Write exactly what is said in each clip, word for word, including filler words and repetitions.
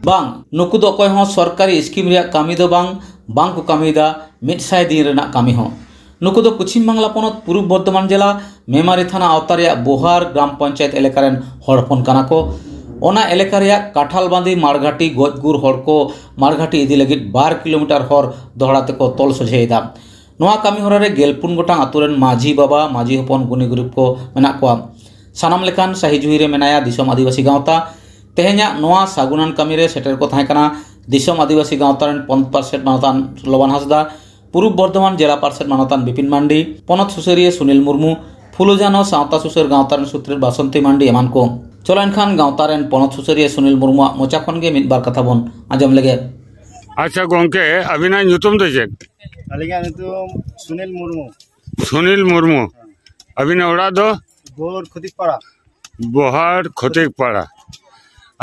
ᱵᱟᱝ, ᱱᱩᱠᱩ ᱫᱚ ᱚᱠᱚᱭ ᱦᱚᱸ ᱥᱚᱨᱠᱟᱨᱤ ᱥᱠᱤᱢ ᱨᱮᱭᱟᱜ ᱠᱟᱹᱢᱤ ᱫᱚ ᱵᱟᱝ, ᱵᱟᱝ ᱠᱚ ᱠᱟᱹᱢᱤᱭᱮᱫᱟ ᱢᱤᱫ ᱥᱟᱭ ᱫᱤᱱ ᱨᱮᱱᱟᱜ ᱠᱟᱹᱢᱤ ᱦᱚᱸ᱾ ᱱᱩᱠᱩ ᱫᱚ ᱯᱚᱪᱷᱤᱢ ᱵᱟᱝᱞᱟ ᱯᱚᱱᱚᱛ ᱯᱩᱨᱩᱵ ᱵᱚᱨᱫᱷᱚᱢᱟᱱ ᱡᱮᱞᱟ ᱢᱮᱢᱟᱨᱤ ᱛᱷᱟᱱᱟ ᱟᱣᱛᱟ ᱨᱮᱭᱟᱜ ᱵᱳᱦᱟᱨ ᱜᱨᱟᱢ ᱯᱚᱧᱪᱟᱭᱮᱛ ᱮᱞᱟᱠᱟ ᱨᱮᱱ ᱦᱚᱲ ᱦᱚᱯᱚᱱ ᱠᱟᱱᱟ ᱠᱚ᱾ ᱚᱱᱟ ᱮᱞᱟᱠᱟ ᱨᱮᱭᱟᱜ ᱠᱟᱴᱷᱟᱞᱵᱟᱸᱫᱤ ᱢᱟᱲᱜᱷᱟᱴᱤ ᱜᱚᱡᱜᱩᱨ ᱦᱚᱲ ᱠᱚ ᱢᱟᱲᱜᱷᱟᱴᱤ ᱤᱫᱤ ᱞᱟᱹᱜᱤᱫ ᱵᱟᱨ ᱠᱤᱞᱳᱢᱤᱴᱟᱨ ᱦᱚᱨ ᱫᱚᱦᱲᱟ ᱛᱮᱠᱚ ᱛᱚᱞ ᱥᱚᱡᱷᱮᱭᱮᱫᱟ᱾ ᱱᱚᱣᱟ ᱠᱟᱹᱢᱤ ᱦᱚᱨᱟ ᱨᱮ ᱜᱮᱞᱯᱩᱱ ᱜᱚᱴᱟᱝ ᱟᱛᱳ ᱨᱮᱱ ᱢᱟᱹᱡᱷᱤ ᱵᱟᱵᱟ, ᱢᱟᱹᱡᱷᱤ ᱦᱚᱯᱚᱱ, ᱜᱩᱱᱤ ᱜᱩᱨᱤᱵ ᱠᱚ ᱢᱮᱱᱟᱜ ᱠᱚᱣᱟ᱾ ᱥᱟᱱᱟᱢ ᱞᱮᱠᱟᱱ ᱥᱟᱹᱦᱤ ᱡᱩᱦᱤ ᱨᱮ ᱢᱮᱱᱟᱭᱟ ᱫᱤᱥᱚᱢ ᱟᱹᱫᱤᱵᱟᱹᱥᱤ ᱜᱟᱶᱛᱟ᱾ ᱛᱮᱦᱮᱧᱟᱜ ᱱᱚᱣᱟ ᱥᱟᱹᱜᱩᱱᱟᱱ ᱠᱟᱹᱢᱤ ᱨᱮ ᱥᱮᱴᱮᱨ ᱠᱚ ᱛᱟᱦᱮᱸ ᱠᱟᱱᱟ ᱫᱤᱥᱚᱢ ᱟᱹᱫᱤᱵᱟᱹᱥᱤ ᱜᱟᱶᱛᱟ ᱨᱮᱱ ᱯᱚᱱᱚᱛ ᱯᱟᱨᱥᱮᱛ ᱢᱟᱱᱚᱛᱟᱱ ᱞᱚᱵᱟᱱ ᱦᱟᱸᱥᱫᱟ, ᱯᱩᱨᱩᱵ ᱵᱚᱨᱫᱷᱚᱢᱟᱱ ᱡᱮᱞᱟ ᱯᱟᱨᱥᱮᱛ ᱢᱟᱱᱚᱛᱟᱱ ᱵᱤᱯᱤᱱ ᱢᱟᱱᱰᱤ, ᱯᱚᱱᱚᱛ ᱥᱩᱥᱟᱹᱨᱤᱭᱟᱹ ᱥᱩᱱᱤᱞ ᱢᱩᱨᱢᱩ, ᱯᱷᱩᱞᱳ ᱡᱷᱟᱱᱳ ᱥᱟᱶᱛᱟ ᱥᱩᱥᱟᱹᱨ ᱜᱟᱶᱛᱟ ᱨᱮᱱ ᱥᱩᱛᱨᱮᱛ ᱵᱟᱥᱚᱱᱛᱤ ᱢᱟᱱᱰᱤ ᱮᱢᱟᱱ ᱠᱚ᱾ ᱪᱚᱞᱚ ᱮᱱᱠᱷᱟᱱ ᱜᱟᱶᱛᱟ ᱨᱮᱱ ᱯᱚᱱᱚᱛ ᱥᱩᱥᱟᱹᱨᱤᱭᱟᱹ ᱥᱩᱱᱤᱞ ᱢᱩᱨᱢᱩᱣᱟᱜ ᱢᱚᱪᱟ ᱠᱷᱚᱱ ᱜᱮ ᱢᱤᱫ ᱵᱟᱨ ᱠᱟᱛᱷᱟ ᱵᱚᱱ ᱟᱸᱡᱚᱢ ᱞᱮᱜᱮ᱾ ᱟᱪᱪᱷᱟ ᱜᱚᱝᱠᱮ, ᱟᱹᱵᱤᱱᱟᱜ ᱧᱩᱛᱩᱢ ᱫᱚ ᱪᱮᱫ? ᱟᱹᱞᱤᱧᱟᱜ ᱧᱩᱛᱩᱢ ᱥᱩᱱᱤᱞ ᱢᱩᱨᱢᱩ᱾ ᱥᱩᱱᱤᱞ ᱢᱩᱨᱢᱩ᱾ ᱟᱹᱵᱤᱱᱟᱜ ᱚᱲᱟᱜ ᱫᱚ? ᱵᱳᱦᱟᱨ ᱠᱷᱚᱛᱤᱠᱯᱟᱲᱟ᱾ ᱵᱳᱦᱟᱨ ᱠᱷᱚᱛᱤᱠᱯᱟᱲᱟ᱾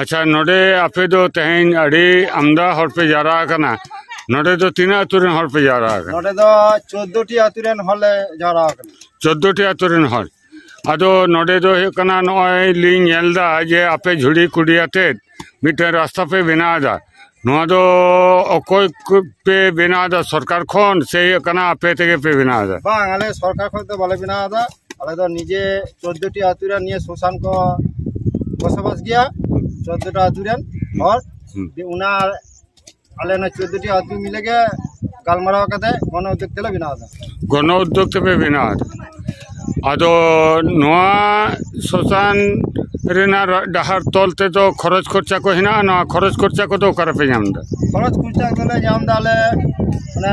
ᱟᱪᱪᱷᱟ, ᱱᱚᱰᱮ ᱟᱯᱮ ᱫᱚ ᱛᱮᱦᱮᱧ ᱟᱹᱰᱤ ᱟᱢᱫᱟ ᱦᱚᱲ ᱯᱮ ᱡᱟᱣᱨᱟ ᱟᱠᱟᱱᱟ᱾ ᱱᱚᱰᱮ ᱫᱚ ᱛᱤᱱᱟᱹᱜ ᱟᱹᱛᱩ ᱨᱮᱱ ᱦᱚᱲ ᱯᱮ ᱡᱟᱣᱨᱟ ᱟᱠᱟᱱᱟ? ᱱᱚᱰᱮ ᱫᱚ ᱪᱳᱫᱽᱫᱳ ᱴᱤ ᱟᱹᱛᱩ ᱨᱮᱱ ᱦᱚᱲ ᱞᱮ ᱡᱟᱣᱨᱟ ᱟᱠᱟᱱᱟ᱾ ᱪᱳᱫᱽᱫᱳ ᱴᱤ ᱟᱹᱛᱩ ᱨᱮᱱ ᱦᱚᱲ᱾ ᱟᱫᱚ ᱱᱚᱰᱮ ᱫᱚ ᱦᱩᱭᱩᱜ ᱠᱟᱱᱟ, ᱱᱚᱜᱼᱚᱭ ᱞᱤᱧ ᱧᱮᱞ ᱮᱫᱟ ᱡᱮ ᱟᱯᱮ ᱡᱷᱩᱲᱤ ᱠᱩᱰᱤ ᱟᱛᱮᱫ ᱢᱤᱫᱴᱮᱱ ᱨᱟᱥᱛᱟ ᱯᱮ ᱵᱮᱱᱟᱣ ᱮᱫᱟ᱾ ᱱᱚᱣᱟ ᱫᱚ ᱚᱠᱚᱭ ᱠᱚ ᱯᱮ ᱵᱮᱱᱟᱣ ᱮᱫᱟ, ᱥᱚᱨᱠᱟᱨ ᱠᱷᱚᱱ ᱥᱮ ᱦᱩᱭᱩᱜ ᱠᱟᱱᱟ ᱟᱯᱮ ᱛᱮᱜᱮ ᱯᱮ ᱵᱮᱱᱟᱣ ᱮᱫᱟ? ᱵᱟᱝ, ᱟᱞᱮ ᱥᱚᱨᱠᱟᱨ ᱠᱷᱚᱱ ᱫᱚ ᱵᱟᱞᱮ ᱵᱮᱱᱟᱣ ᱮᱫᱟ᱾ ᱟᱞᱮ ᱫᱚ ᱱᱤᱡᱮ ᱪᱳᱫᱽᱫᱳ ᱴᱤ ᱟᱹᱛᱩ ᱨᱮᱱ ᱱᱤᱭᱟᱹ ᱥᱚᱥᱟᱱ ᱠᱚ ᱵᱚᱥᱚᱵᱟᱥ ᱜᱮᱭᱟ, ᱪᱳᱫᱽᱫᱳ ᱴᱤ ᱟᱹᱛᱩ ᱨᱮᱱ ᱦᱚᱲ᱾ ᱦᱩᱸ᱾ ᱫᱤᱭᱮ ᱚᱱᱟ ᱟᱞᱮ ᱚᱱᱟ ᱪᱳᱫᱽᱫᱳ ᱴᱤ ᱟᱹᱛᱩ ᱢᱤᱞᱮ ᱜᱮ ᱜᱟᱞᱢᱟᱨᱟᱣ ᱠᱟᱛᱮ ᱜᱚᱱᱚ ᱩᱫᱽᱫᱳᱜᱽ ᱛᱮᱞᱮ ᱵᱮᱱᱟᱣ ᱮᱫᱟ᱾ ᱜᱚᱱᱚ ᱩᱫᱽᱫᱳᱜᱽ ᱛᱮᱯᱮ ᱵᱮᱱᱟᱣ ᱮᱫᱟ᱾ ᱟᱫᱚ ᱱᱚᱣᱟ ᱥᱚᱥᱟᱱ ᱨᱮᱱᱟᱜ ᱨᱟ-, ᱰᱟᱦᱟᱨ ᱛᱚᱞ ᱛᱮᱫᱚ ᱠᱷᱚᱨᱚᱪ ᱠᱷᱚᱨᱪᱟ ᱠᱚ ᱦᱮᱱᱟᱜᱼᱟ? ᱱᱚᱣᱟ ᱠᱷᱚᱨᱚᱪ ᱠᱷᱚᱨᱪᱟ ᱠᱚᱫᱚ ᱚᱠᱟ ᱨᱮᱯᱮ ᱧᱟᱢ ᱮᱫᱟ? ᱠᱷᱚᱨᱚᱪ ᱠᱷᱚᱨᱪᱟ ᱫᱚᱞᱮ ᱧᱟᱢ ᱮᱫᱟ ᱟᱞᱮ ᱚᱱᱟ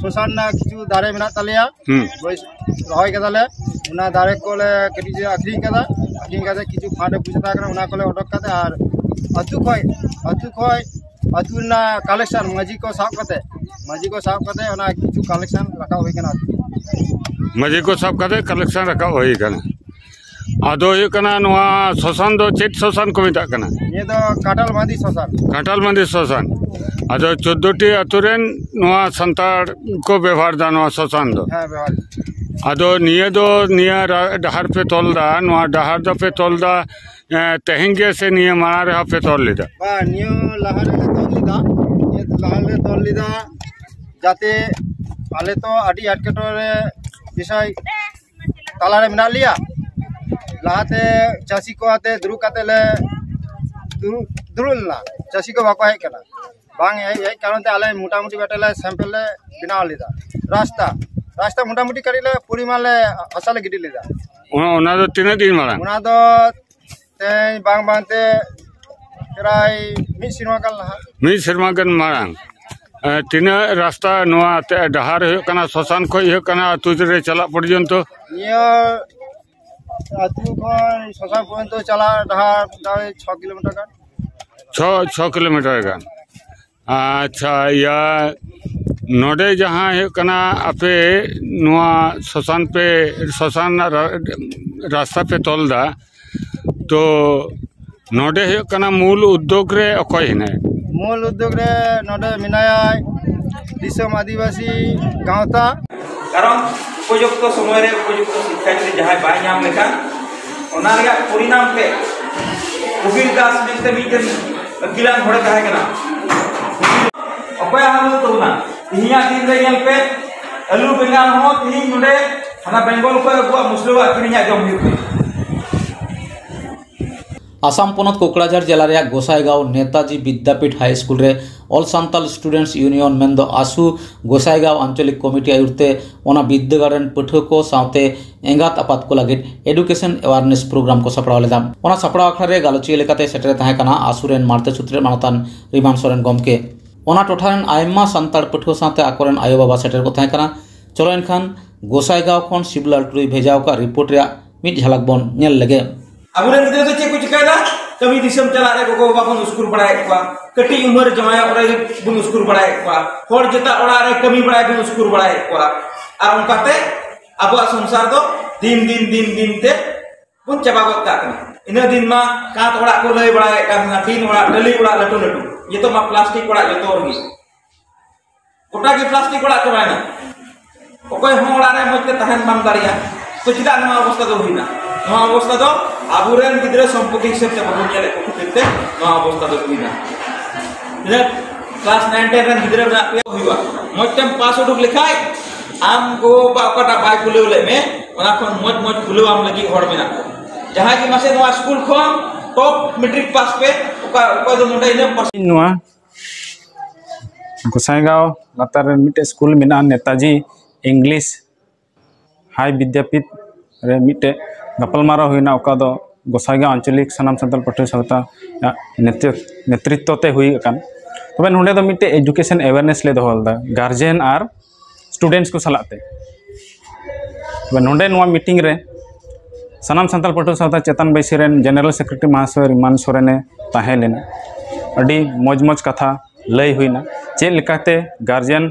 ᱥᱚᱥᱟᱱ ᱨᱮᱱᱟᱜ ᱠᱤᱪᱷᱩ ᱫᱟᱨᱮ ᱢᱮᱱᱟᱜ ᱛᱟᱞᱮᱭᱟ, ᱦᱩᱸ᱾ ᱵᱳᱭ-, ᱨᱚᱦᱚᱭ ᱠᱟᱫᱟᱞᱮ, ᱚᱱᱟ ᱫᱟᱨᱮ ᱠᱚᱞᱮ ᱠᱟᱹᱴᱤᱡ ᱞᱮ ᱟᱠᱷᱨᱤᱧ ᱠᱟᱫᱟ, ᱟᱠᱷᱨᱤᱧ ᱠᱟᱛᱮ ᱠᱤᱪᱷᱩ ᱯᱷᱟᱱᱰ ᱮ ᱯᱚᱭᱥᱟ ᱛᱟᱦᱮᱸ ᱠᱟᱱᱟ, ᱚᱱᱟ ᱠᱚᱞᱮ ᱚᱰᱚᱠ ᱠᱟᱛᱮ ᱟᱨ ᱟᱹᱛᱩ ᱠᱷᱚᱡ, ᱟᱹᱛᱩ ᱠᱷᱚᱡ ᱟᱹᱛᱩ ᱨᱮᱱᱟᱜ ᱠᱟᱞᱮᱠᱥᱚᱱ ᱢᱟᱹᱡᱷᱤ ᱠᱚ ᱥᱟᱵ ᱠᱟᱛᱮ, ᱢᱟᱹᱡᱷᱤ ᱠᱚ ᱥᱟᱵ ᱠᱟᱛᱮ ᱚᱱᱟ ᱠᱤᱪᱷᱩ ᱠᱟᱞᱮᱠᱥᱚᱱ ᱨᱟᱠᱟᱵ ᱦᱩᱭ ᱠᱟᱱᱟ ᱟᱹᱛᱩ᱾ ᱢᱟᱹᱡᱷᱤ ᱠᱚ ᱥᱟᱵ ᱠᱟᱛᱮ ᱠᱟᱞᱮᱠᱥᱚᱱ ᱨᱟᱠᱟᱵ ᱦᱩᱭ ᱠᱟᱱᱟ᱾ ᱟᱫᱚ ᱦᱩᱭᱩᱜ ᱠᱟᱱᱟ, ᱱᱚᱣᱟ ᱥᱚᱥᱟᱱ ᱫᱚ ᱪᱮᱫ ᱥᱚᱥᱟᱱ ᱠᱚ ᱢᱮᱛᱟᱜ ᱠᱟᱱᱟ? ᱱᱤᱭᱟᱹ ᱫᱚ ᱠᱟᱴᱟᱞ ᱵᱟᱸᱫᱤ ᱥᱚᱥᱟᱱ᱾ ᱠᱟᱴᱟᱞ ᱵᱟᱸᱫᱤ ᱥᱚᱥᱟᱱ᱾ ᱟᱫᱚ ᱪᱳᱫᱽᱫᱳ ᱴᱤ ᱟᱹᱛᱩ ᱨᱮᱱ ᱱᱚᱣᱟ ᱥᱟᱱᱛᱟᱲ ᱠᱚ ᱵᱮᱵᱚᱦᱟᱨ ᱮᱫᱟ ᱱᱚᱣᱟ ᱥᱚᱥᱟᱱ ᱫᱚ? ᱦᱮᱸ, ᱵᱮᱵᱚᱦᱟᱨ᱾ ᱟᱫᱚ ᱱᱤᱭᱟᱹ ᱫᱚ, ᱱᱤᱭᱟᱹ ᱨᱟ-, ᱰᱟᱦᱟᱨ ᱯᱮ ᱛᱚᱞ ᱫᱟ, ᱱᱚᱣᱟ ᱰᱟᱦᱟᱨ ᱫᱚᱯᱮ ᱛᱚᱞ ᱫᱟ, ᱮᱸ, ᱛᱮᱦᱮᱧ ᱜᱮ ᱥᱮ ᱱᱤᱭᱟᱹ ᱢᱟᱲᱟᱝ ᱨᱮᱦᱚᱸ ᱯᱮ ᱛᱚᱞ ᱞᱮᱫᱟ? ᱵᱟᱝ, ᱱᱤᱭᱟᱹ ᱞᱟᱦᱟ ᱨᱮᱞᱮ ᱛᱚᱞ ᱞᱮᱫᱟ, ᱱᱤᱭᱟᱹ ᱞᱟᱦᱟ ᱨᱮᱞᱮ ᱛᱚᱞ ᱞᱮᱫᱟ, ᱡᱟᱛᱮ ᱟᱞᱮ ᱛᱚ ᱟᱹᱰᱤ ᱮᱴᱠᱮᱴᱚᱬᱮ ᱵᱤᱥᱚᱭ ᱛᱟᱞᱟᱨᱮ ᱢᱮᱱᱟᱜ ᱞᱮᱭᱟ᱾ ᱞᱟᱦᱟᱛᱮ ᱪᱟᱹᱥᱤ ᱠᱚ ᱟᱛᱮ ᱫᱩᱲᱩᱵ ᱠᱟᱛᱮ ᱞᱮ ᱫᱩᱲᱩᱵ, ᱫᱩᱲᱩᱵ ᱞᱮᱱᱟ, ᱪᱟᱹᱥᱤ ᱠᱚ ᱵᱟᱠᱚ ᱦᱮᱡ ᱠᱟᱱᱟ᱾ ᱵᱟᱝ ᱦᱮᱡ, ᱦᱮᱡ ᱠᱟᱨᱚᱱ ᱛᱮ ᱟᱞᱮ ᱢᱚᱴᱟᱢᱩᱴᱤ ᱢᱤᱫᱴᱮᱱ ᱞᱮ ᱥᱮᱢᱯᱮᱞ ᱞᱮ ᱵᱮᱱᱟᱣ ᱞᱮᱫᱟ᱾ ᱨᱟᱥᱛᱟ, ᱨᱟᱥᱛᱟ ᱢᱚᱴᱟᱢᱩᱴᱤ ᱠᱟᱹᱴᱤᱡ ᱞᱮ ᱯᱚᱨᱤᱢᱟᱱ ᱞᱮ ᱦᱟᱥᱟ ᱞᱮ ᱜᱤᱰᱤ ᱞᱮᱫᱟ᱾ ᱚᱱᱟ, ᱚᱱᱟ ᱫᱚ ᱛᱤᱱᱟᱹᱜ ᱫᱤᱱ ᱢᱟᱲᱟᱝ? ᱚᱱᱟ ᱫᱚ ᱛᱮᱦᱮᱧ ᱵᱟᱝ ᱵᱟᱝᱛᱮ ᱯᱨᱟᱭ ᱢᱤᱫ ᱥᱮᱨᱢᱟ ᱜᱟᱱ ᱞᱟᱦᱟ᱾ ᱢᱤᱫ ᱥᱮᱨᱢᱟ ᱜᱟᱱ ᱢᱟᱲᱟᱝ᱾ ᱮ, ᱛᱤᱱᱟᱹᱜ ᱨᱟᱥᱛᱟ ᱱᱚᱣᱟ ᱛᱮ, ᱰᱟᱦᱟᱨ ᱦᱩᱭᱩᱜ ᱠᱟᱱᱟ, ᱥᱚᱥᱟᱱ ᱠᱷᱚᱱ ᱦᱩᱭᱩᱜ ᱠᱟᱱᱟ ᱟᱹᱛᱩ ᱨᱮ ᱪᱟᱞᱟᱜ ᱯᱚᱨᱡᱚᱱᱛᱚ? ᱱᱤᱭᱟᱹ ᱟᱹᱛᱩ ᱠᱷᱚᱱ ᱥᱚᱥᱟᱱ ᱯᱚᱨᱡᱚᱱᱛᱚ ᱪᱟᱞᱟᱜ ᱰᱟᱦᱟᱨ ᱯᱨᱟᱭ ᱪᱷᱚ ᱠᱤᱞᱳᱢᱤᱴᱟᱨ ᱜᱟᱱ᱾ ᱪᱷᱚ, ᱪᱷᱚ ᱠᱤᱞᱳᱢᱤᱴᱟᱨ ᱜᱟᱱ᱾ ᱟᱪᱪᱷᱟ, ᱤᱭᱟᱹ, ᱱᱚᱰᱮ ᱡᱟᱦᱟᱸ ᱦᱩᱭᱩᱜ ᱠᱟᱱᱟ, ᱟᱯᱮ ᱱᱚᱣᱟ ᱥᱚᱥᱟᱱ ᱯᱮ, ᱥᱚᱥᱟᱱ ᱨᱟ-, ᱨᱟᱥᱛᱟ ᱯᱮ ᱛᱚᱞ ᱫᱟ, ᱛᱚ ᱱᱚᱰᱮ ᱦᱩᱭᱩᱜ ᱠᱟᱱᱟ ᱢᱩᱞ ᱩᱫᱽᱫᱳᱜᱽ ᱨᱮ ᱚᱠᱚᱭ ᱦᱮᱱᱟᱭ? ᱢᱩᱞ ᱩᱫᱽᱫᱳᱜᱽ ᱨᱮ ᱱᱚᱰᱮ ᱢᱮᱱᱟᱭᱟ ᱫᱤᱥᱚᱢ ᱟᱹᱫᱤᱵᱟᱹᱥᱤ ᱜᱟᱶᱛᱟ᱾ ᱠᱟᱨᱚᱱ ᱩᱯᱚᱡᱩᱠᱛᱚ ᱥᱚᱢᱚᱭ ᱨᱮ ᱩᱯᱚᱡᱩᱠᱛᱚ ᱥᱤᱠᱠᱷᱟ ᱡᱩᱫᱤ ᱡᱟᱦᱟᱸᱭ ᱵᱟᱭ ᱧᱟᱢ ᱞᱮᱠᱷᱟᱱ, ᱚᱱᱟ ᱨᱮᱭᱟᱜ ᱯᱚᱨᱤᱱᱟᱢ ᱛᱮ ᱠᱚᱵᱤᱨ ᱫᱟᱥ ᱢᱮᱱᱛᱮ ᱢᱤᱫᱴᱮᱱ ᱟᱹᱠᱤᱞᱟᱱ ᱦᱚᱲᱮ ᱛᱟᱦᱮᱸ ᱠᱟᱱᱟ᱾ ᱚᱠᱚᱭᱟᱜ ᱦᱚᱸ ᱵᱟᱹᱱᱩᱜ ᱛᱟᱵᱚᱱᱟ᱾ ᱛᱮᱦᱮᱧᱟᱜ ᱫᱤᱱ ᱨᱮ ᱧᱮᱞ ᱯᱮ, ᱟᱹᱞᱩ ᱵᱮᱸᱜᱟᱲ ᱦᱚᱸ ᱛᱮᱦᱮᱧ ᱱᱚᱰᱮ ᱦᱟᱱᱟ ᱵᱮᱝᱜᱚᱞ ᱠᱷᱚᱱ ᱟᱵᱚᱣᱟᱜ ᱢᱩᱥᱞᱟᱹᱣᱟᱜ ᱠᱤᱨᱤᱧᱟᱜ ᱡᱚᱢ ᱦᱩᱭᱩᱜ ᱠᱟᱱᱟ᱾ ᱟᱥᱟᱢ ᱯᱚᱱᱚᱛ ᱠᱳᱠᱲᱟᱡᱷᱟᱲ ᱡᱮᱞᱟ ᱨᱮᱭᱟᱜ ᱜᱳᱥᱟᱭᱜᱟᱸᱣ ᱱᱮᱛᱟᱡᱤ ᱵᱤᱫᱽᱫᱟᱯᱤᱴ ᱦᱟᱭ ᱥᱠᱩᱞ ᱨᱮ All Santal Students Union ᱢᱮᱱᱫᱚ ᱟᱥᱩ ᱜᱳᱥᱟᱭᱜᱟᱸᱣ ᱟᱧᱪᱚᱞᱤᱠ ᱠᱚᱢᱤᱴᱤ ᱟᱭᱩᱨ ᱛᱮ ᱚᱱᱟ ᱵᱤᱫᱽᱫᱟᱹᱜᱟᱲ ᱨᱮᱱ ᱯᱟᱹᱴᱷᱩᱣᱟᱹ ᱠᱚ ᱥᱟᱶᱛᱮ ᱮᱸᱜᱟᱛ ᱟᱯᱟᱛ ᱠᱚ ᱞᱟᱹᱜᱤᱫ Education Awareness Program ᱠᱚ ᱥᱟᱯᱲᱟᱣ ᱞᱮᱫᱟ᱾ ᱚᱱᱟ ᱥᱟᱯᱲᱟᱣ ᱟᱠᱷᱲᱟ ᱨᱮ ᱜᱟᱞᱚᱪᱤᱭᱟᱹ ᱞᱮᱠᱟᱛᱮ ᱥᱮᱴᱮᱨ ᱛᱟᱦᱮᱸ ᱠᱟᱱᱟ ᱟᱥᱩ ᱨᱮᱱ ᱢᱟᱬᱛᱮ ᱥᱩᱛᱨᱮᱫ ᱢᱟᱱᱚᱛᱟᱱ ᱨᱤᱢᱟᱱ ᱥᱚᱨᱮᱱ ᱜᱚᱢᱠᱮ᱾ ᱚᱱᱟ ᱴᱚᱴᱷᱟ ᱨᱮᱱ ᱟᱭᱢᱟ ᱥᱟᱱᱛᱟᱲ ᱯᱟᱹᱴᱷᱩᱣᱟᱹ ᱥᱟᱶᱛᱮ ᱟᱠᱚᱨᱮᱱ ᱟᱭᱳᱼᱵᱟᱵᱟ ᱥᱮᱴᱮᱨ ᱠᱚ ᱛᱟᱦᱮᱸ ᱠᱟᱱᱟ᱾ ᱪᱚᱞᱚ ᱮᱱᱠᱷᱟᱱ ᱜᱳᱥᱟᱭᱜᱟᱸᱣ ᱠᱷᱚᱱ ᱥᱤᱵᱩᱞᱟᱞ ᱴᱩᱰᱩᱭ ᱵᱷᱮᱡᱟ ᱟᱠᱟᱫ ᱨᱤᱯᱳᱨᱴ ᱨᱮᱭᱟᱜ ᱢᱤᱫ ᱡᱷᱟᱞᱟᱠ ᱵᱚᱱ ᱧᱮᱞ ᱞᱮᱜᱮ᱾ ᱟᱵᱚᱨᱮᱱ ᱜᱤᱫᱽᱨᱟᱹ ᱫᱚ ᱪᱮᱫ ᱠᱚ ᱪᱤᱠᱟᱹᱭᱮᱫᱟ? ᱠᱟᱹᱢᱤ ᱫᱤᱥᱚᱢ ᱪᱟᱞᱟᱜ ᱨᱮ ᱜᱚᱜᱚ ᱵᱟᱵᱟ ᱵᱚᱱ ᱩᱥᱠᱩᱨ ᱵᱟᱲᱟᱭᱮᱫ ᱠᱚᱣᱟ, ᱠᱟᱹᱴᱤᱡ ᱩᱢᱮᱨ ᱡᱟᱶᱟᱭᱚᱜ ᱨᱮ ᱵᱚᱱ ᱩᱥᱠᱩᱨ ᱵᱟᱲᱟᱭᱮᱫ ᱠᱚᱣᱟ, ᱦᱚᱲ ᱡᱚᱛᱟ ᱚᱲᱟᱜ ᱨᱮ ᱠᱟᱹᱢᱤ ᱵᱟᱲᱟᱭ ᱵᱚᱱ ᱩᱥᱠᱩᱨ ᱵᱟᱲᱟᱭᱮᱫ ᱠᱚᱣᱟ᱾ ᱟᱨ ᱚᱱᱠᱟᱛᱮ ᱟᱵᱚᱣᱟᱜ ᱥᱚᱝᱥᱟᱨ ᱫᱚ ᱫᱤᱱ ᱫᱤᱱ ᱫᱤᱱ ᱫᱤᱱ ᱛᱮ ᱵᱚᱱ ᱪᱟᱵᱟ ᱜᱚᱫ ᱠᱟᱜ ᱠᱟᱱᱟ᱾ ᱤᱱᱟᱹ ᱫᱤᱱ ᱢᱟ ᱠᱟᱸᱛ ᱚᱲᱟᱜ ᱠᱚ ᱞᱟᱹᱭ ᱵᱟᱲᱟᱭᱮᱫ ᱠᱟᱱ ᱛᱟᱦᱮᱱᱟ, ᱴᱤᱱ ᱚᱲᱟᱜ, ᱴᱟᱹᱞᱤ ᱚᱲᱟᱜ ᱞᱟᱹᱴᱩ ᱞᱟᱹᱴᱩ, ᱱᱤᱛᱚᱜ ᱢᱟ ᱯᱞᱟᱥᱴᱤᱠ ᱚᱲᱟᱜ ᱡᱚᱛᱚ ᱨᱮᱜᱮ᱾ ᱜᱚᱴᱟ ᱜᱮ ᱯᱞᱟᱥᱴᱤᱠ ᱚᱲᱟᱜ ᱪᱟᱵᱟᱭᱮᱱᱟ᱾ ᱚᱠᱚᱭ ᱦᱚᱸ ᱚᱲᱟᱜ ᱨᱮ ᱢᱚᱡᱽ ᱛᱮ ᱛᱟᱦᱮᱱ ᱵᱟᱢ ᱫᱟᱲᱮᱭᱟᱜᱼᱟ᱾ ᱛᱚ ᱪᱮᱫᱟᱜ ᱱᱚᱣᱟ ᱚᱵᱚᱥᱛᱟ ᱫᱚ ᱦᱩᱭᱱᱟ? ᱱᱚᱣᱟ ᱚᱵᱚᱥᱛᱟ ᱫᱚ ᱟᱵᱚᱨᱮᱱ ᱜᱤᱫᱽᱨᱟᱹ ᱥᱚᱢᱯᱚᱛᱤ ᱦᱤᱥᱟᱹᱵ ᱛᱮ ᱵᱟᱵᱚᱱ ᱧᱮᱞᱮᱫ ᱠᱚ ᱠᱷᱟᱹᱛᱤᱨ ᱛᱮ ᱱᱚᱣᱟ ᱚᱵᱚᱥᱛᱟ ᱫᱚ ᱦᱩᱭᱱᱟ᱾ ᱛᱤᱱᱟᱹᱜ ᱠᱞᱟᱥ ᱱᱟᱭᱤᱱ ᱴᱮᱱ ᱨᱮᱱ ᱜᱤᱫᱽᱨᱟᱹ ᱢᱮᱱᱟᱜ ᱯᱮᱭᱟ ᱦᱩᱭᱩᱜᱼᱟ, ᱢᱚᱡᱽ ᱛᱮᱢ ᱯᱟᱥ ᱩᱰᱩᱠ ᱞᱮᱠᱷᱟᱡ ᱟᱢ ᱜᱚ ᱵᱟᱵᱟ ᱚᱠᱟᱴᱟᱜ ᱵᱟᱭ ᱠᱩᱞᱟᱹᱣ ᱞᱮᱫ ᱢᱮ, ᱚᱱᱟ ᱠᱷᱚᱱ ᱢᱚᱡᱽ ᱢᱚᱡᱽ ᱠᱩᱞᱟᱹᱣ ᱟᱢ ᱞᱟᱹᱜᱤᱫ ᱦᱚᱲ ᱢᱮᱱᱟᱜ ᱠᱚᱣᱟ᱾ ᱡᱟᱦᱟᱸᱭ ᱜᱮ ᱢᱟᱥᱮ ᱱᱚᱣᱟ ᱥᱠᱩᱞ ᱠᱷᱚᱱ ᱴᱚᱯ ᱢᱮᱴᱨᱤᱠ ᱯᱟᱥ ᱯᱮ, ᱚᱠᱟ ᱚᱠᱚᱭ ᱫᱚ ᱱᱚᱰᱮ ᱤᱱᱟᱹᱜ ᱯᱟᱥ ᱱᱚᱣᱟ ᱜᱚᱸᱥᱟᱭᱜᱟᱸᱣ ᱞᱟᱛᱟᱨ ᱨᱮ ᱢᱤᱫᱴᱮᱡ ᱥᱠᱩᱞ ᱢᱮᱱᱟᱜᱼᱟ, ᱱᱮᱛᱟᱡᱤ ᱤᱝᱞᱤᱥ ᱦᱟᱭ ᱵᱤᱫᱽᱭᱟᱯᱤᱛ ᱨᱮ ᱢᱤᱫᱴᱮᱡ ᱜᱟᱯᱟᱞᱢᱟᱨᱟᱣ ᱦᱩᱭᱱᱟ, ᱚᱠᱟ ᱫᱚ ᱜᱚᱸᱥᱟᱭᱜᱟᱸᱣ ᱟᱧᱪᱚᱞᱤᱠ ᱥᱟᱱᱟᱢ ᱥᱟᱱᱛᱟᱲ ᱯᱟᱹᱴᱷᱩᱣᱟᱹ ᱥᱟᱶᱛᱟ ᱟᱜ ᱱᱮᱛᱨᱤ-, ᱱᱮᱛᱨᱤᱛᱛᱚ ᱛᱮ ᱦᱩᱭ ᱟᱠᱟᱱ᱾ ᱛᱚᱵᱮ ᱱᱚᱰᱮ ᱫᱚ ᱢᱤᱫᱴᱮᱡ ᱮᱡᱩᱠᱮᱥᱚᱱ ᱮᱣᱮᱨᱱᱮᱥ ᱞᱮ ᱫᱚᱦᱚ ᱞᱮᱫᱟ ᱜᱟᱨᱡᱮᱱ ᱟᱨ ᱥᱴᱩᱰᱮᱱᱴᱥ ᱠᱚ ᱥᱟᱞᱟᱜ ᱛᱮ᱾ ᱛᱚᱵᱮ ᱱᱚᱰᱮ ᱱᱚᱣᱟ ᱢᱤᱴᱤᱝ ᱨᱮ ᱥᱟᱱᱟᱢ ᱥᱟᱱᱛᱟᱲ ᱯᱟᱹᱴᱷᱩᱣᱟᱹ ᱥᱟᱶᱛᱟ ᱪᱮᱛᱟᱱ ᱵᱟᱹᱭᱥᱤ ᱨᱮᱱ ᱡᱮᱱᱟᱨᱟᱞ ᱥᱮᱠᱨᱮᱴᱟᱨᱤ ᱢᱟᱦᱟᱥᱚᱭ ᱨᱤᱢᱟᱱ ᱥᱚᱨᱮᱱᱮ ᱛᱟᱦᱮᱸ ᱞᱮᱱᱟ᱾ ᱟᱹᱰᱤ ᱢᱚᱡᱽ ᱢᱚᱡᱽ ᱠᱟᱛᱷᱟ ᱞᱟᱹᱭ ᱦᱩᱭᱱᱟ, ᱪᱮᱫ ᱞᱮᱠᱟᱛᱮ ᱜᱟᱨᱡᱮᱱ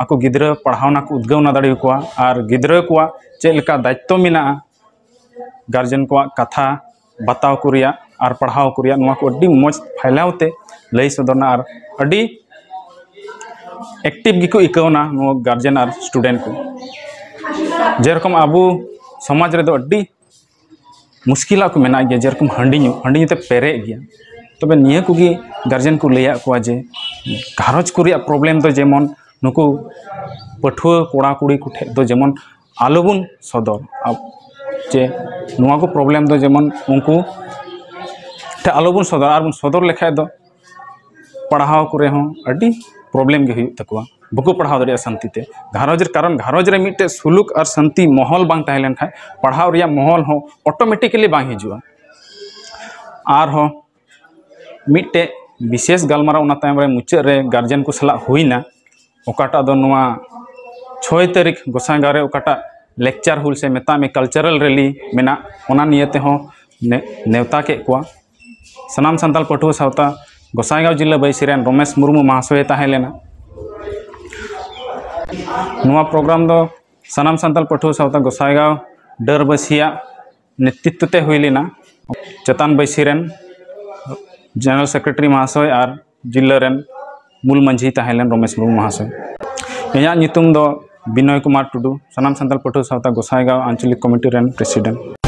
ᱟᱠᱚ ᱜᱤᱫᱽᱨᱟᱹ ᱯᱟᱲᱦᱟᱣᱱᱟ ᱠᱚ ᱩᱫᱽᱜᱟᱹᱣᱱᱟ ᱫᱟᱲᱮ ᱟᱠᱚᱣᱟ ᱟᱨ ᱜᱤᱫᱽᱨᱟᱹ ᱠᱚᱣᱟᱜ ᱪᱮᱫ ᱞᱮᱠᱟ ᱫᱟᱭᱤᱛᱛᱚ ᱢᱮᱱᱟᱜᱼᱟ ᱜᱟᱨᱡᱮᱱ ᱠᱚᱣᱟᱜ ᱠᱟᱛᱷᱟ ᱵᱟᱛᱟᱣ ᱠᱚ ᱨᱮᱭᱟᱜ ᱟᱨ ᱯᱟᱲᱦᱟᱣ ᱠᱚ ᱨᱮᱭᱟᱜ, ᱱᱚᱣᱟ ᱠᱚ ᱟᱹᱰᱤ ᱢᱚᱡᱽ ᱯᱷᱟᱭᱞᱟᱣ ᱛᱮ ᱞᱟᱹᱭ ᱥᱚᱫᱚᱨᱱᱟ ᱟᱨ ᱟᱹᱰᱤ ᱮᱠᱴᱤᱵᱷ ᱜᱮᱠᱚ ᱟᱹᱭᱠᱟᱹᱣᱱᱟ ᱱᱚᱣᱟ ᱜᱟᱨᱡᱮᱱ ᱟᱨ ᱥᱴᱩᱰᱮᱱᱴ ᱠᱚ᱾ ᱡᱮᱨᱚᱠᱚᱢ ᱟᱵᱚ ᱥᱚᱢᱟᱡᱽ ᱨᱮᱫᱚ ᱟᱹᱰᱤ ᱢᱩᱥᱠᱤᱞᱟᱜ ᱠᱚ ᱢᱮᱱᱟᱜ ᱜᱮᱭᱟ, ᱡᱮᱨᱚᱠᱚᱢ ᱦᱟᱺᱰᱤ ᱧᱩ, ᱦᱟᱺᱰᱤ ᱧᱩ ᱛᱮ ᱯᱮᱨᱮᱡ ᱜᱮᱭᱟ᱾ ᱛᱚᱵᱮ ᱱᱤᱭᱟᱹ ᱠᱚᱜᱮ ᱜᱟᱨᱡᱮᱱ ᱠᱚ ᱞᱟᱹᱭᱟᱫ ᱠᱚᱣᱟ ᱡᱮ ᱜᱷᱟᱨᱚᱸᱡᱽ ᱠᱚ ᱨᱮᱭᱟᱜ ᱯᱨᱚᱵᱞᱮᱢ ᱫᱚ ᱡᱮᱢᱚᱱ ᱱᱩᱠᱩ ᱯᱟᱹᱴᱷᱩᱣᱟᱹ ᱠᱚᱲᱟ ᱠᱩᱲᱤ ᱠᱚ ᱴᱷᱮᱱ ᱫᱚ ᱡᱮᱢᱚᱱ ᱟᱞᱚᱵᱚᱱ ᱥᱚᱫᱚᱨ, ᱟᱵ-, ᱡᱮ ᱱᱚᱣᱟ ᱠᱚ ᱯᱨᱚᱵᱞᱮᱢ ᱫᱚ ᱡᱮᱢᱚᱱ ᱩᱱᱠᱩ ᱴᱷᱮᱱ ᱟᱞᱚᱵᱚᱱ ᱥᱚᱫᱚᱨ, ᱟᱨ ᱵᱚᱱ ᱥᱚᱫᱚᱨ ᱞᱮᱠᱷᱟᱡ ᱫᱚ ᱯᱟᱲᱦᱟᱣ ᱠᱚᱨᱮ ᱦᱚᱸ ᱟᱹᱰᱤ ᱯᱨᱚᱵᱞᱮᱢ ᱜᱮ ᱦᱩᱭᱩᱜ ᱛᱟᱠᱚᱣᱟ, ᱵᱟᱠᱚ ᱯᱟᱲᱦᱟᱣ ᱫᱟᱲᱮᱭᱟᱜᱼᱟ ᱥᱟᱱᱛᱤ ᱛᱮ᱾ ᱜᱷᱟᱨᱚᱸᱡᱽ ᱨᱮ, ᱠᱟᱨᱚᱱ ᱜᱷᱟᱨᱚᱸᱡᱽ ᱨᱮ ᱢᱤᱫᱴᱮᱡ ᱥᱩᱞᱩᱠ ᱟᱨ ᱥᱟᱱᱛᱤ ᱢᱚᱦᱚᱞ ᱵᱟᱝ ᱛᱟᱦᱮᱸ ᱞᱮᱱᱠᱷᱟᱱ ᱯᱟᱲᱦᱟᱣ ᱨᱮᱭᱟᱜ ᱢᱚᱦᱚᱞ ᱦᱚᱸ ᱚᱴᱳᱢᱮᱴᱤᱠᱮᱞᱤ ᱵᱟᱝ ᱦᱤᱡᱩᱜᱼᱟ᱾ ᱟᱨᱦᱚᱸ ᱢᱤᱫᱴᱮᱡ ᱵᱤᱥᱮᱥ ᱜᱟᱞᱢᱟᱨᱟᱣ ᱚᱱᱟ ᱛᱟᱭᱚᱢ ᱨᱮ ᱢᱩᱪᱟᱹᱫ ᱨᱮ ᱜᱟᱨᱡᱮᱱ ᱠᱚ ᱥᱟᱞᱟᱜ ᱦᱩᱭᱱᱟ, ᱚᱠᱟᱴᱟᱜ ᱫᱚ ᱱᱚᱣᱟ ᱪᱷᱚᱭ ᱛᱟᱹᱨᱤᱠᱷ ᱜᱚᱸᱥᱟᱭᱜᱟᱸᱣ ᱨᱮ ᱚᱠᱟᱴᱟᱜ ᱞᱮᱠᱪᱟᱨ ᱦᱩᱞ ᱥᱮ ᱢᱮᱛᱟᱜ ᱢᱮ ᱠᱟᱞᱪᱟᱨᱟᱞ ᱨᱮᱞᱤ ᱢᱮᱱᱟᱜ, ᱚᱱᱟ ᱱᱤᱭᱮ ᱛᱮᱦᱚᱸ ᱱᱮ-, ᱱᱮᱣᱛᱟ ᱠᱮᱫ ᱠᱚᱣᱟ᱾ ᱥᱟᱱᱟᱢ ᱥᱟᱱᱛᱟᱲ ᱯᱟᱹᱴᱷᱩᱣᱟᱹ ᱥᱟᱶᱛᱟ ᱜᱚᱸᱥᱟᱭᱜᱟᱸᱣ ᱡᱤᱞᱟᱹ ᱵᱟᱹᱭᱥᱤ ᱨᱮᱱ ᱨᱚᱢᱮᱥ ᱢᱩᱨᱢᱩ ᱢᱟᱦᱟᱥᱚᱭ ᱮ ᱛᱟᱦᱮᱸ ᱞᱮᱱᱟ᱾ ᱱᱚᱣᱟ ᱯᱨᱳᱜᱨᱟᱢ ᱫᱚ ᱥᱟᱱᱟᱢ ᱥᱟᱱᱛᱟᱲ ᱯᱟᱹᱴᱷᱩᱣᱟᱹ ᱥᱟᱶᱛᱟ ᱜᱚᱸᱥᱟᱭᱜᱟᱸᱣ ᱰᱟᱹᱨᱵᱟᱹᱥᱤᱭᱟᱜ ᱱᱮᱛᱨᱤᱛᱵ ᱛᱮ ᱦᱩᱭ ᱞᱮᱱᱟ᱾ ᱪᱮᱛᱟᱱ ᱵᱟᱹᱭᱥᱤ ᱨᱮᱱ ᱡᱮᱱᱟᱨᱮᱞ ᱥᱮᱠᱨᱮᱴᱟᱨᱤ ᱢᱟᱦᱟᱥᱚᱭ ᱟᱨ ᱡᱤᱞᱟᱹ ᱨᱮᱱ ᱢᱩᱞ ᱢᱟᱹᱡᱷᱤ ᱛᱟᱦᱮᱸ ᱞᱮᱱ ᱨᱚᱢᱮᱥ ᱢᱩᱨᱢᱩ ᱢᱟᱦᱟᱥᱚᱭ᱾ ᱤᱧᱟᱹᱜ ᱧᱩᱛᱩᱢ ᱫᱚ ᱵᱤᱱᱚᱭ ᱠᱩᱢᱟᱨ ᱴᱩᱰᱩ, ᱥᱟᱱᱟᱢ ᱥᱟᱱᱛᱟᱲ ᱯᱟᱹᱴᱷᱩᱣᱟᱹ ᱥᱟᱶᱛᱟ ᱜᱚᱸᱥᱟᱭᱜᱟᱸᱣ ᱟᱧᱪᱚᱞᱤᱠ ᱠᱚᱢᱤᱴᱤ ᱨᱮᱱ president᱾